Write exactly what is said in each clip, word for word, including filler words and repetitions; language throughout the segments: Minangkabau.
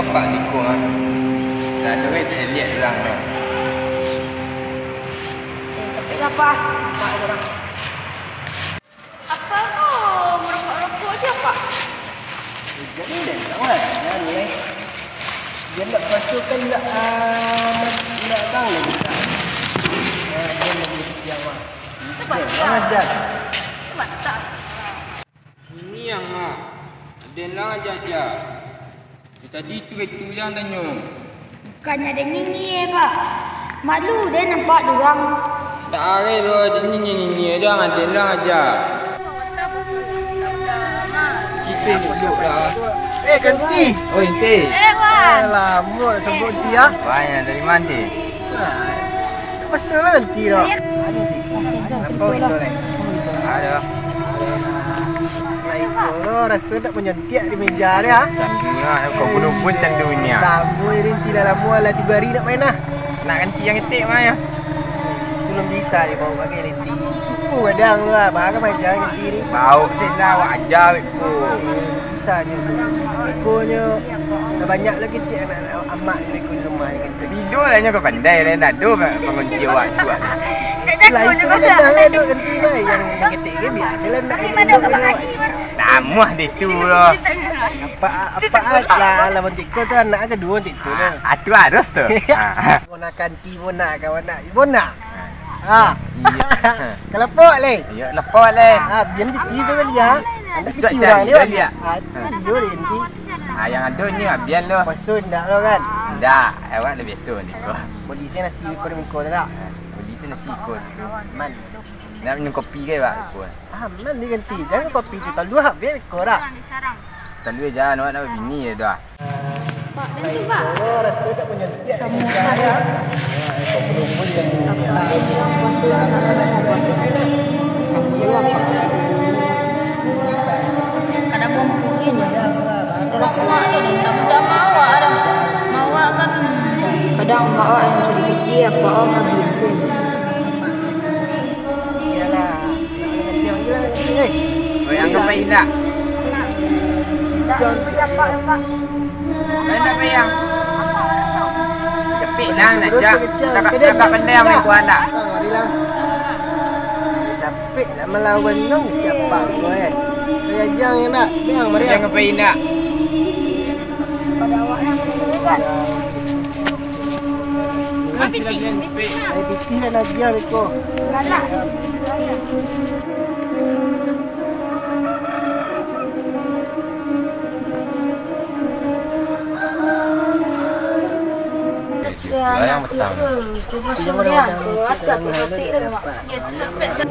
Pak Niko, ah. Dah duit tak lihat orang, ah. Eh, tapi apa? Pak orang. Apa kau merokok-rokok aja, Pak? Eh, jadi dah tahu lah, dah mulai. Dia nak pasukan nak, ah, nak tahu lah kita. Ah, dia nak jadi siapa? Itu Dia baca. Kurang ajar. Itu baca. Ini yang ma. Aden lah aja-aja. Tadi tu itu yang tanyo. Bukannya ada nyinyir, Pak. Malu deh nampak durang. Tak ada doh, ada nyinyir-nyinyir doang, ada lah aja. Kita duduk lah. Eh, Kanti. Oh, Inti. Eh, Wan. Eh, lama sebut Inti, ah. Banyak dari mandi. Nah, pasal lah Inti dah. Ada Inti. Kenapa gitu, Lek? Ada. Lah, itu lo rasa tak menyontiak di meja dia. Candu lah, kau pun pun candu ni, ah. Sama Rinti dah lama lah tiga hari nak main lah. Nak ganti yang etik mah ya. Belum bisa dia bawa pakai Rinti. Tipu kadang tu lah, bagai macam Rinti ni. Bau sih lah, awak ajar ko. Bisa nyo. Ko nyo dah banyak lagi cik anak amak ni ko di rumah ni kan. Bilo lah nyo kau pandai lah, dah do pangunci awak suak. Lah itu kan dah lah duk Rinti lah, yang, yang ketik ke biasa lah nak elok-elok. Tamuah di tu lah. Apa, apa lah, lah bantik ko tu anak kedua bantik tu lah. Ah, tu harus tu. Ah. Bona Kanti bona kawan nak bona. Ah. Iya. Kelepok leh. Iya, lepok leh. Ah, biar Kanti tu kali ya. Anak Kanti orang dia. Ah, tu iyo leh Kanti. Ah, yang ada ni abian lo. Pasu ndak lo kan? Ndak, awak lebih biasa ni ko. Polisi nasi ko muko tu dak? Polisi nasi ko situ. Man. Nak minum kopi ke, Pak? Ko. Ah, man diganti. Jangan kopi tu, taluah habis ko dah. Taluah je, nak nak bini je dah. Pak, dan tu, Pak. Kamu tak ada. Kada mungkin. Mak, mak tu dah minta maaf, dah. Mak kan kadang mak yang sedikit dia, apa orang biasa. Iyalah. Goyang ke pai indak? Pai indak, pai yang? Capek nang nak jak. Agak, agak pandai yang main kuah ndak? Bang, mari lah. Capek nak melawan nang, siapa kau, eh? Dari ajang yang nak. Bang, mari. Goyang ke pai indak? Pada awak yang bersemangat. Tapi tinggi, tinggi. Dari pipih lah lagi lah beko. Galak. Yang petang.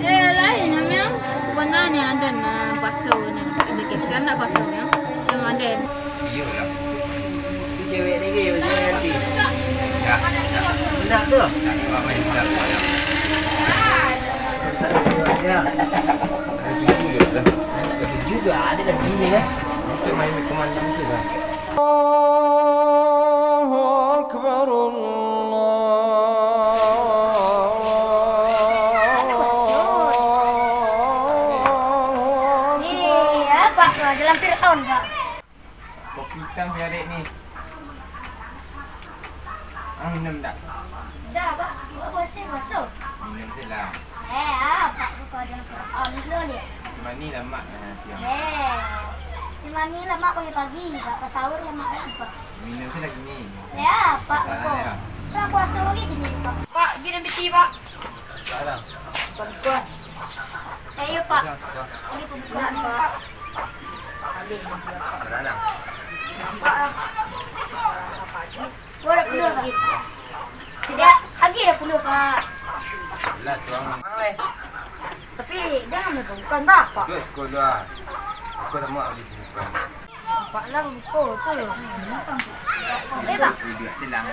Eh, lain, Amel. Sebenarnya ada nah, pasal ni. Dia kecil nak pasal ni. Yang ada. Iyolah. Tu cewek ni ke, cewek nanti? Ya. Nak tu? Nak, nak, nak, nak, nak. Ya. Ada tujuh je lah. Ada tujuh tu ada dah bunyi kan? Untuk main komandan tu lah. Allahu Akbar, Allahu Akbar. Ni apa tu? Jalan Fir'aun, Pak. Kopi hitam sigaret ni. Ah, minum tak? Dah, Pak. Buat puasa, puasa. Minum je lah. Eh, ah, Pak tu kau jangan Quran dulu, lihat. Mani lamak, ah, siang. Eh, di mani lamak pagi-pagi, Pak. Pas sahur lamak lagi, Pak. Minum je lah kini. Ya, Pak, Masalah kau. Ya. Lah puasa lagi kini, Pak. Pak, gini bisi, Pak. Ayo, Pak. Ini pembukaan, Pak. Boleh penuh, Pak. Tidak, lagi dah penuh, Pak. Tapi jangan bukan, Pak. Duduk sekolah. Aku sama beli bukan. Pak lah buka tu. Eh, Pak. Duduk silang.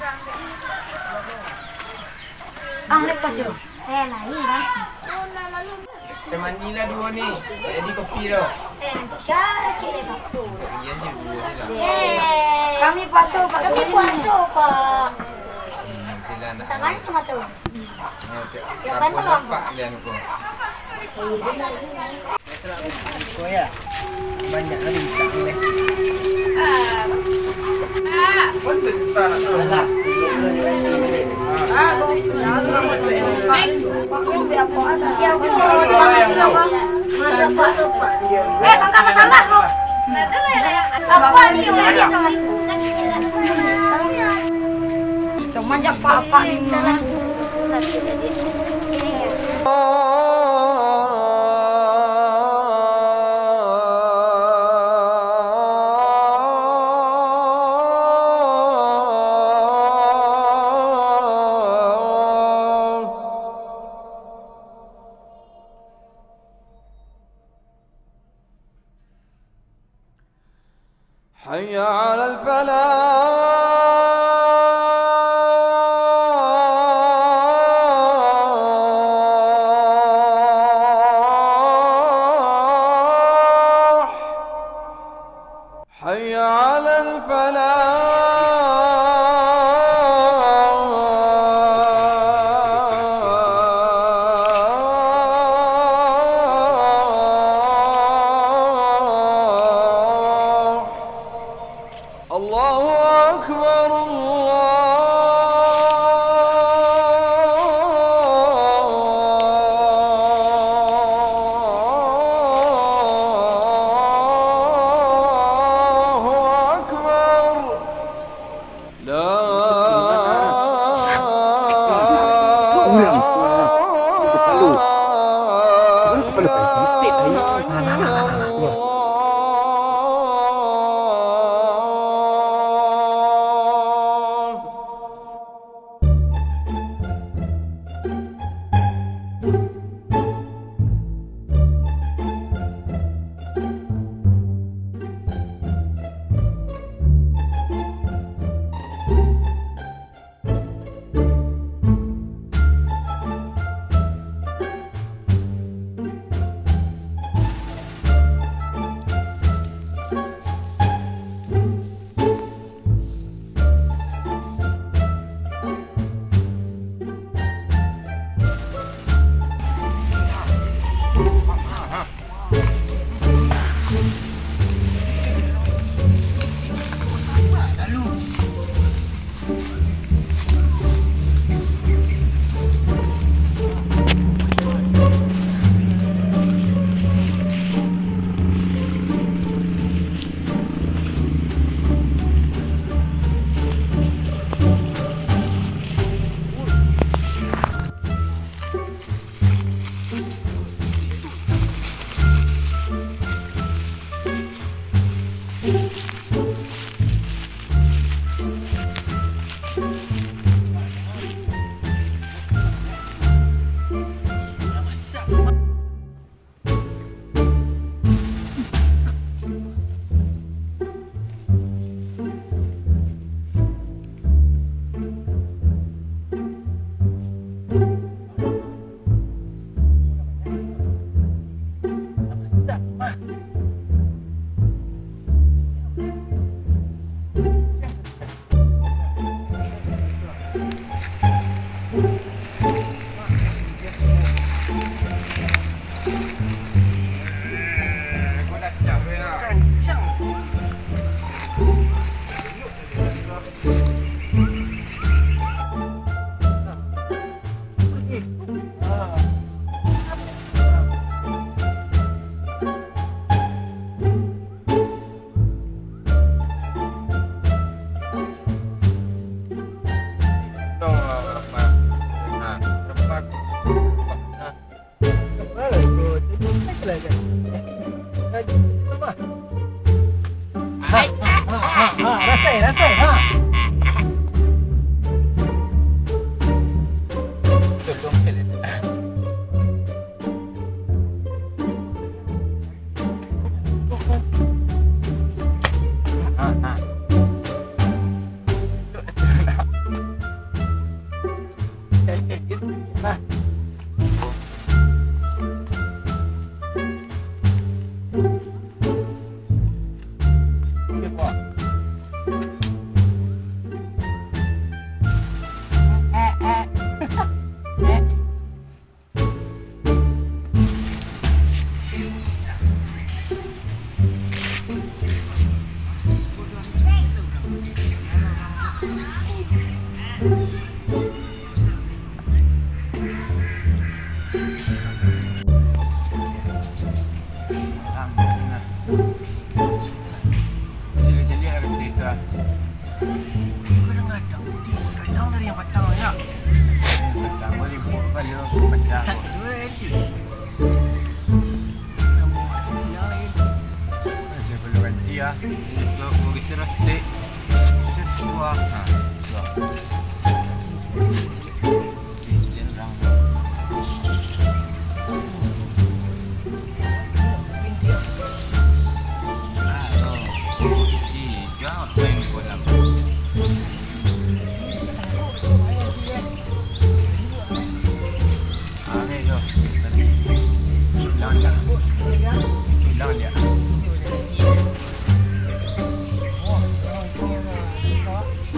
Ang lepas tu. Eh, lain lah. Teman ni lah dua ni. Jadi kopi dah. Eh, untuk siapa cik ni, Pak? Untuk kalian je dua ni lah. Eh. Kami puasa, Pak. Kami puasa, Pak. Hmm, silang nak. Tangan cuma tu. Tengok, tak nampak kalian tu. Oh, ya. Banyak lah bintang ni. Eh, kakak masalah kau. Apa ni yang dia sama? Semenjak Pak, Pak ni. حي على الفلاح. حي على الفلاح. الله أكبر، الله أكبر. لا. Sampai lah. Jadi, jadi ada cerita. Kadang-kadang putih, kadang dari yang patang banyak. Yang patang boleh buat kepala pecah. Dua nanti. Nama masih pulang lagi. Dia perlu ganti ya. Untuk bergeser stick. Terus buah. Ha, buah.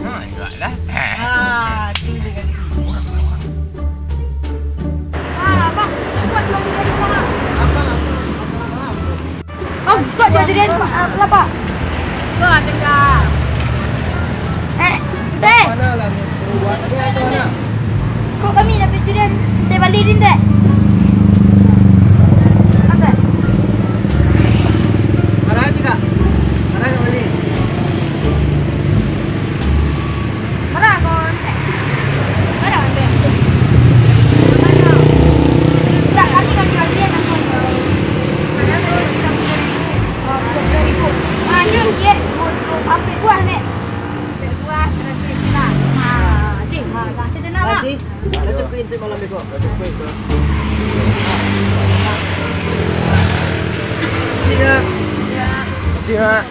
Ha, jugalah. Ah, tu dia kali. Ah, abang, cepat jual durian, abang, ah. Abang, abang, abang, abang. Bang, cepat jual durian, ah, lapar. Wah, tegak. Eh, teh. Mana lah ni, sepuluh buah tadi ada nak? Kok kami dapat durian, teh balik ni, teh? Apa? Mana sih, Kak? Mana nak balik? Marah kau, Tek. Marah, Tek. Marah. Tak, kami kan jual dia, kan, kau. Marah, kau, kita bisa, ah, bisa dua ribu. Ah, dia, dia, ambil buah, Nek. Ambil buah, seratus lah. Ah, Tek, ah, dah, sudah nak, Mak. Nanti, dah cukup untuk malam ni, kok. Dah cukup, kok. Terima kasih, Kak. Terima kasih, Kak.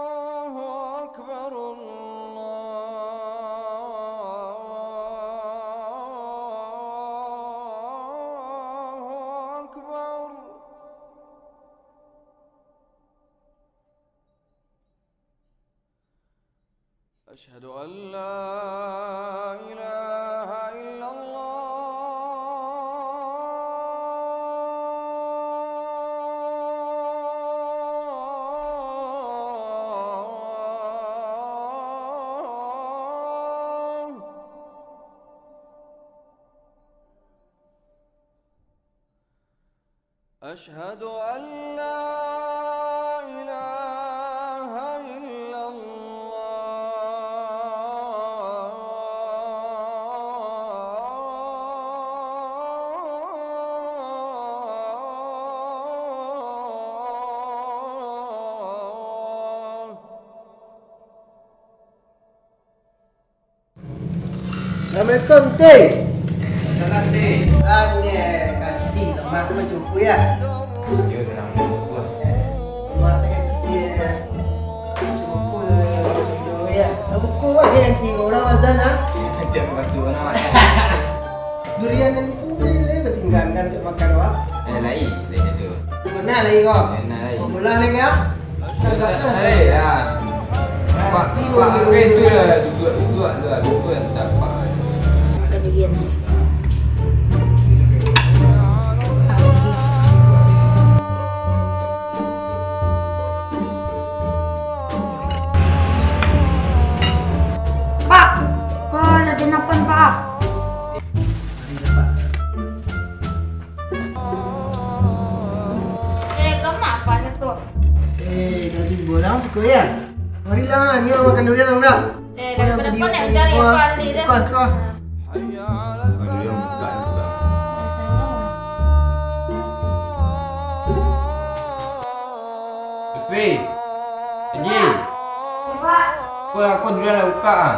الله أكبر، الله أكبر. أشهد أن لا إله إلا الله. أشهد أن لا إله إلا الله. Assalamualaikum, Teh. Salam, Teh. Salam, Teh. Kanti, lemah tu macam apa, ya? Yo, tenang, tenang, tenang. Lemah tu kanti, ya. Macam apa, macam apa, ya? Dah buka, Wak, dia kanti. Orang azan, ah. Macam batu, nak. Durian nan tu, boleh, boleh, batinggakan untuk makan, Wak. Eh, lain, lain tu. Pernah lagi, kau? Pernah lagi. Pernah lagi, ya? Hei, ya. Pak, Pak, apa itu ya? Duduk, duduk, duduk, duduk, tak apa. Makan durian ni. Pak, kau ada napan, Pak? Eh, kau makan tu. Eh, tadi orang suka ya? Marilah, ni orang makan durian, orang dah. Eh, daripada kau nak cari apa tadi tu? Suka, suka. Durian buka juga. Haji. Apa aku durian lah buka ah?